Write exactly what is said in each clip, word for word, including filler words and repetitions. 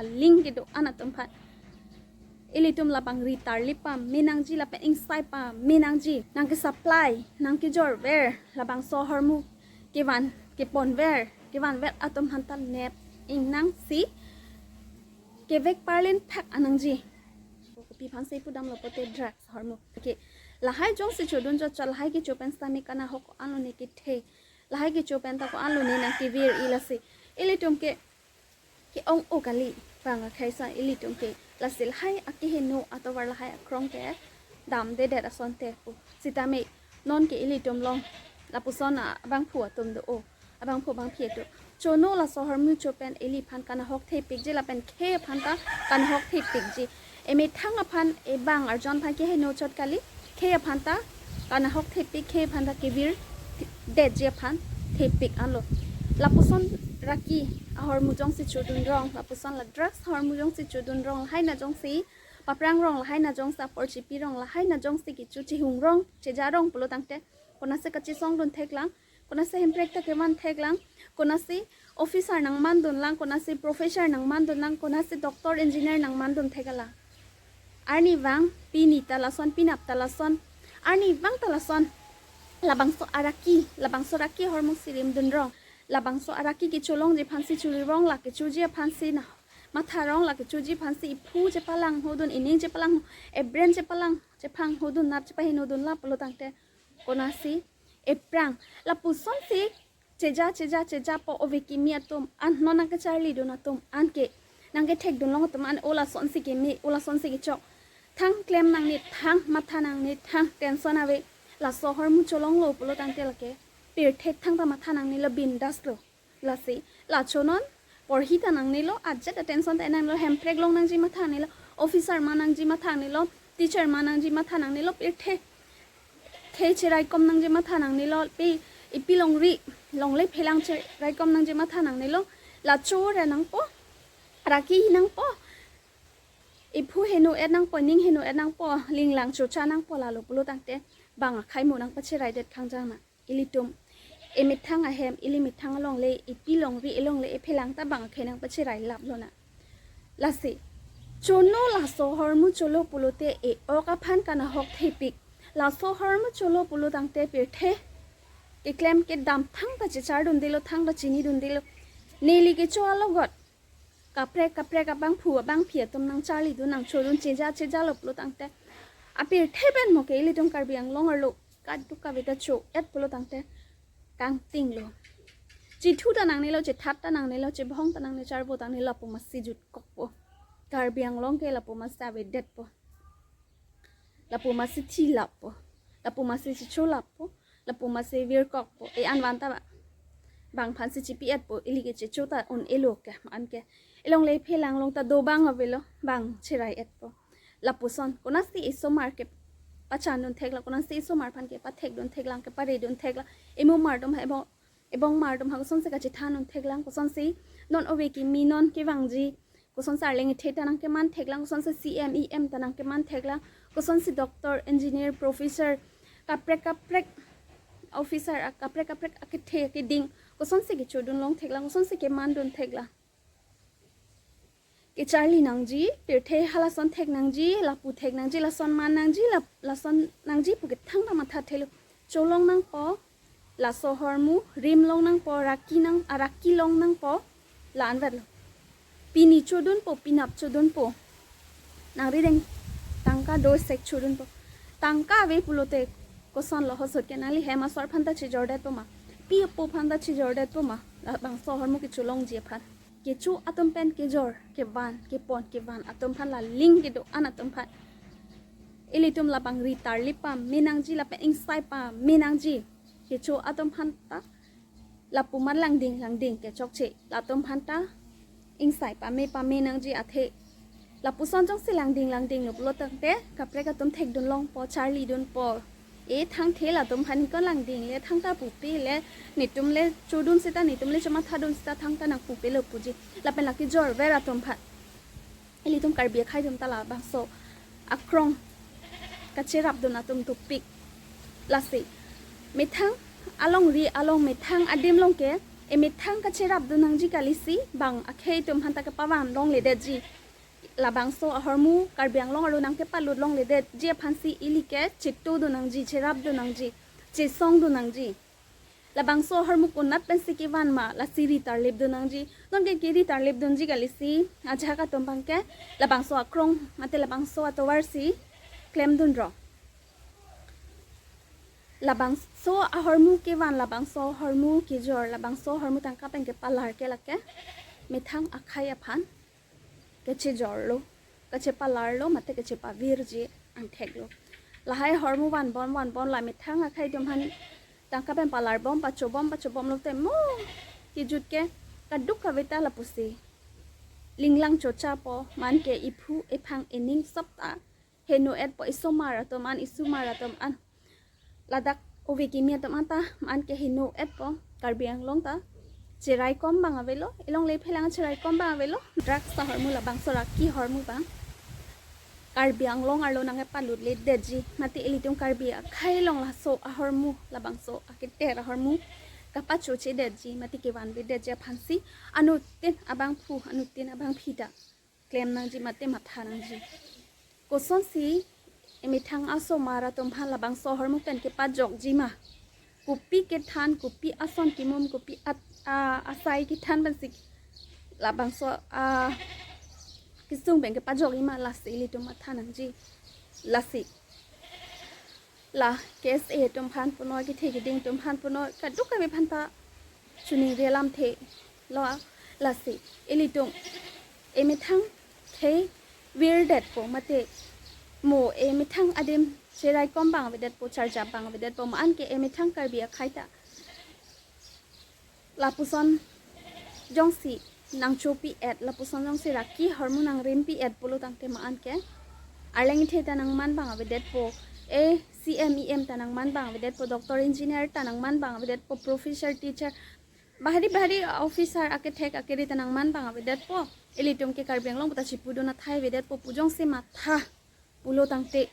Ling kedo-an atum aphan ilitum labang ri tarli pame nangji lapen ingsai pame nangji. Nangkesupply, nangkejorver labangso ahormu kevan keponver, kevanver atum aphanta nep ingnangsi kevek parlin thak anangji. Kopi aphansi pudamlo pulote drugs ahormu. Okay. Lahai jongsi chodun chotchot, lahai kecho pen sitame kanahok ko-anlo ne kethe. Lahai kecho pen ta ko-anlo ne nangkevir-i lasi. Ilitum ke ke-ong-o kali, bang akhei ason ilitum ke. Lasi lahai akeheno atovar lahai akrong ke damdedet asonte pu. Sitame non ke ilitum along lapuson abangphu atum do-o, abangphu abangphi atum. Chono laso ahormu cho pen iliphan kanahok thepikji lapen khei aphan ta kanahok thepikji. Emethang aphan, ebang arjon aphan keheno chot kali, khei aphan ta kanahok thepik, khei aphan ta kevir detji aphan thepik anlo. Lapuson raki ahormu jongsi chodun rong, lapuson la drugs ahormu jongsi chodun rong, lahai na jongsi paprang rong, lahai na jongsi apor chipi rong, lahai na jongsi kecho chehung rong, cheja rong pulo tangte, konatsi kachesong dun theklang, konatsi hemprek ta kevan theklang, konatsi officer nangman dunlang, konatsi professor nangman dunlang, konatsi doctor, engineer nangman dun theklang. Arnivang pini ta lason, penap ta lason, arnivang ta lason. Labangso araki, labangso araki ahormu si rim dun rong. Labangso araki kecholongji aphansi, chori rong la kechoji aphansi na matha rong la kechoji aphansi iphu chepalangho dun, ining chepalangho, ebrain chepalang, chephangho dun, nat chepaheno dun la pulo tangte, konatsi eprang. Lapusonsi cheja, cheja, cheja po ove kimi atum an, non nangkecharli dun atum an ke, nangkethek dun long atum an, o lasonsi keme, o lasonsi kechok. Thang klem nangne, thang matha nangne, thang tension ave. Laso ahormu cholonglo pulo tangte lake pirthe thangta matha nangnelo, bindas lo. Lasi la chonon porhi ta nangnelo, ajat attention ta nangnelo, hemprek long nangji matha nangnelo, officer man nangji matha nangnelo, teacher man nangji matha nangnelo, pirthe khei cheraikom nangji matha nangnelo, pe ipi longri longle phelang cheraikom nangji matha nangnelo. La chore nangpo, raki nangpo, iphu heno-et nangpo, ning heno-et nangpo, linglang chocha nangpo, lalo pulo tangte bang akhei mo nangpacheraidet khangjang na. Ilitum emethang ahem, ili methang alongle, ipi longri, ilongle ephelang ta bang akhei nangpacherai laplo na. Lasi chono laso ahormu cholo pulote e-ok aphan kanahok thepik. Laso ahormu cholo pulo tangte pirthe keklem kedam thangta chechar dundelo, thangta chini dundelo. Neli kecho alogot kaprek kaprek abangphu abangphi atum nangcharli dun, nangchodun, cheja cheja lo pulo tangte, apirthe pen mo ke ilitum Karbi Anglong arlo kaduk kave ta cho-et pulo tangte kangtinglo. Chethu ta nangnelo, chethat ta nangnelo, chebhong ta nangne, charvo ta nangnelo, lapu masi jutkokpo. Karbi Anglong ke lapu masi avedetpo. Lapu masi thilappo. Lapu masi chicholappo. Lapu masi virkokpo. E anvan ta ba, bang aphansi chipi-etpo, ili ke checho ta un-elo ke, anke ilongle phelang long ta dobang avelo, bang cherai-etpo. Lapuson, konatsi esomar kepachan dun theklang, konatsi esomar aphan kepathek dun theklang, kepare dun theklang, emumar atum ha, ebong, ebongmar atum ha kosonsi kachethan dun theklang, kosonsi non ove kimi, non kevangji, kosonsi arleng ethe ta nangkeman theklang, kosonsi C M, E M ta nangkeman theklang, kosonsi doctor, engineer, professor, kaprek kaprek officer, a, kaprek kaprek akethe akeding, kosonsi kechodun long theklang, kosonsi keman dun theklang. Kecharli nangji, pirthe halason thek nangji, lapu thek nangji, lason man nangji, lap-, lason nangji pu ke thangta mathathelo. Cholong nangpo, laso ahormu rim long nangpo, raki nang, araki long nangpo, la-an vetlo. Pini chodunpo, penap chodunpo, nangrideng tangka do sek chodunpo. Tangka ave pulote kosonlo hosot ke, nangli hem asor aphanta chejordetpo ma, pi apo aphanta chejordetpo ma, labangso ahormu kecholongji aphan? Kecho atum pen kejor, kevan, kepon, kevan atum aphan, la ling kedo-an atum aphan ilitum labang ri tarli pame nangji lapen ingsai pame nangji. Kecho atum aphanta lapu amat langding langding kechokche, latum aphanta ingsai pame pame nangji athe. Lapuson jongsi langding langdinglo pulo tangte kaprek atum thekdun longpo, charlidunpo. E thangthe latum aphan ikon langding le, thangta pupe le, netum le chodun seta, netum le chomathadun seta thangta nangpupelo puji. Lapen lake jorver atum aphan ilitum Karbi akhei atum ta labangso akrong kacherapdun atum dopik. Lasi methang alongri along, methang adim along ke Emethang kacherapdun nangji kalisi, bang akhei atum aphanta kepavan longledetji. Labangso ahormu Karbi Anglong arlo nangkepalut longledetji aphansi ili ke chetodun nangji, cherapdun nangji, chesongdun nangji. Labangso ahormu konat pensi kevan ma, lasi ri tarlipdun nangji. Nonke keri tarlipdunji kalisi, ajahak atum abangke labangso akrong mate labangso atovarsi klemdunrong. Labangso ahormu kevan, labangso ahormu kejor, labangso ahormu tangka pen kepalar ke lake methang akhei aphan kachejorlo, kachepalarlo, mate kachepavirji angtheklo. Lahai ahormu vanbom vanbom la methang akhei atum aphan tangka pen palarbom, pachobom, pachobomlo te mo kejut ke kadokave ta lapusi linglang chochapo, man ke iphu iphang ining sop ta heno-etpo, isomar atum an, isumar atum an, ladak ove kimi atum anta man ke heno-etpo. Karbi Anglong ta cheraikom abang avelo, ilongle phelang cheraikom abang avelo. Drugs ahormu, labangso raki ahormu abang Karbi Anglong arlo nangkepalutledetji, mate ilitum Karbi akhei along laso ahormu, labangso aketer ahormu kapachochedetji mate kevanvedetji aphansi anuttin abangphu, anuttin abangphi ta klem nangji mate matha nangji. Kosonsi emethang asomar atum aphan labangso ahormu pen kepajokji ma? Kopi kethan, kopi ason kimum, kopi at-, a-, asai kethan pensi labangso, a, kesung pen kepajokji ma, lasi ilitum matha nangji. Lasi la K S A atum aphan punoi, kethe keding atum aphan punoi, kadokave aphanta choningri alamthe lo, lasi ilitum emethang khei virdetpo mate mo emethang adim cheraikom abang avedetpo, charjap abang avedetpo, man ke emethang Karbi akhei ta lapuson jongsi nangchopi-et, lapuson jongsi raki ahormu nangrimpi-et pulo tangte man ke arleng ithe ta nangman abang avedetpo, e C M, E M ta nangman abang avedetpo, doctor, engineer ta nangman abang avedetpo, professor, teacher, bahari bahari officer, akethek akeri ta nangman abang avedetpo. Ilitum ke Karbi Anglong puta chipudun athai avedetpo pu jongsi matha pulo tangte,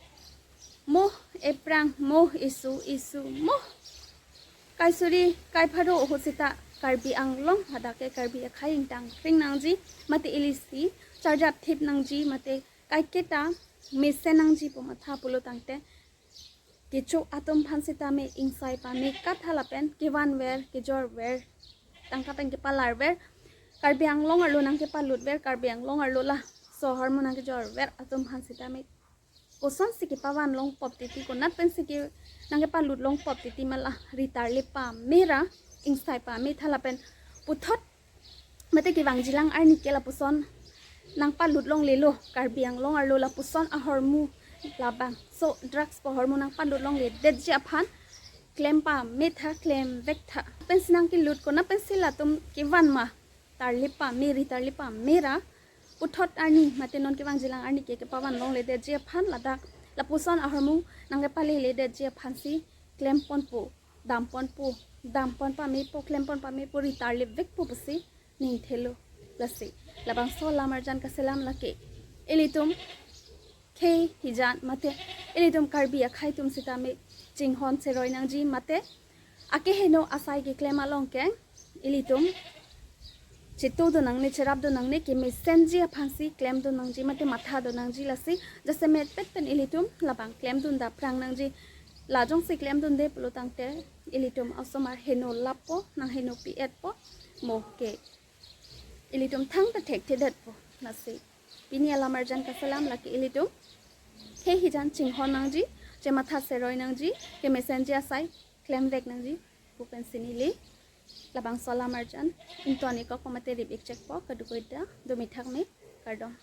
mo ephrang, mo isu, isu, mo kaisuri, kaipharo ahut seta Karbi Anglong hadak ke Karbi akhei ingtangkring nangji, mate ilisi charjapthip nangji, mate kaiketa mesen nangji pu matha pulo tangte, kecho atum aphan sitame ingsai pame katha lapen kevanver, kejorver, tangka pen kepalarver, Karbi Anglong arlo nangkepalutver, Karbi Anglong arlo laso ahormu nangkejorver atum aphan sitame kosonsi kepavan longpop titi, konat pensi ke nangkepalut longpop titi ma, la ri tarlip pame ra, ingsai pame tha lapen puthot mate kevangjilang arni ke lapuson nangpalut longlelo. Karbi Anglong arlo lapuson ahormu, labangso drugs pu ahormu nangpalut longledetji aphan klem pame tha, klemvek tha. Pensi nangkelut, konat pensi latum kevan ma, tarlip pame, ri tarlip pame ra, puthot arni mate non kevangjilang arni ke kepavan longledetji aphan, ladak lapuson ahormu nangkepaleledetji aphansi klemponpo, damponpo, dampon pamepo, klempon pamepo, ri tarlipvekpo pusi ningthelo. Lasi labangso alam arjan kaselam lake ilitum khei hijan mate ilitum Karbi akhei atum sitame chinghon cheroi nangji, mate akeheno asai keklem along ke ilitum chetodun nangne, cherapdun nangne, kemesenji aphansi klemdun nangji mate mathadun nangji. Lasi jasemet pet pen ilitum labang klemdun daprang nangji. La jongsi klemdunde pulo tangte ilitum asomar heno lappo, nanghenopi etpo, mo ke ilitum thangta thekthedetpo. Lasi pini alam arjan kaselam lake ilitum khei hijan chinghon nangji, chematha cheroi nangji, kemesenji asai klemvek nangji pu pensi neli labangso alam arjan ington-ikkokpo mate rip-ikchekpo. Kadokave ta do mithak me, kardom.